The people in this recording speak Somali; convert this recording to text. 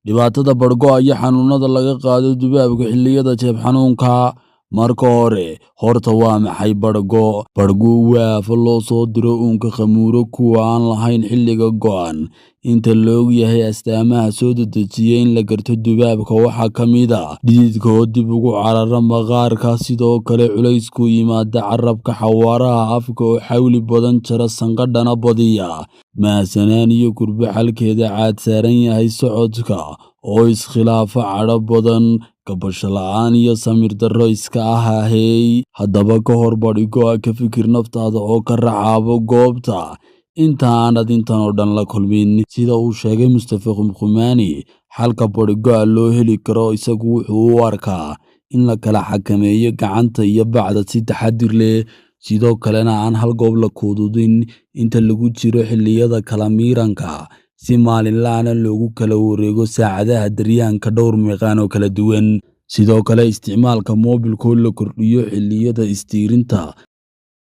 Dhibaatada bargo'a iyo xanuunada laga qaado dubaabka xilliyada jeeb xanuunka. Marka hore, horta waa maxay bargo? Bargu waa aafo loo soo diro uunka khamuuro kuwa aan lahayn xilliga go'an. Inta la og yahay, astaamaha soo dedejiya in la garto dubaabka waxaa ka mid ah dhididka oo dib ugu carara maqaarka, sidoo kale culaysku yimaada carrabka, xawaaraha afka oo xawli badan jara sanqadhana badiya, mahadsanaan iyo kurbo xalkeeda caad saaran yahay, socodka oo iskhilaafa, cadho badan, gabasho la'aan iyo samir darro iska ah. Ahey, haddaba ka hor badhigo'a ka fikir naftaada oo ka racaabo goobta inta aanad intan oo dhan la kulmin. Sida uu sheegay Mustafe Qumqumaani, xalka badhigo'a loo heli karo isagu wuxuu u arkaa in la kala xakameeyo gacanta iyo bacda si taxadir leh, sidoo kalena aan hal goob la kuududin inta lagu jiro xilliyada kala miiranka, si maalinlaana loogu kala wareego saacadaha daryaanka dhowr meeqaan oo kala duwan. Sidoo kale isticmaalka moobilka oo la kordhiyo xilliyada istiirinta.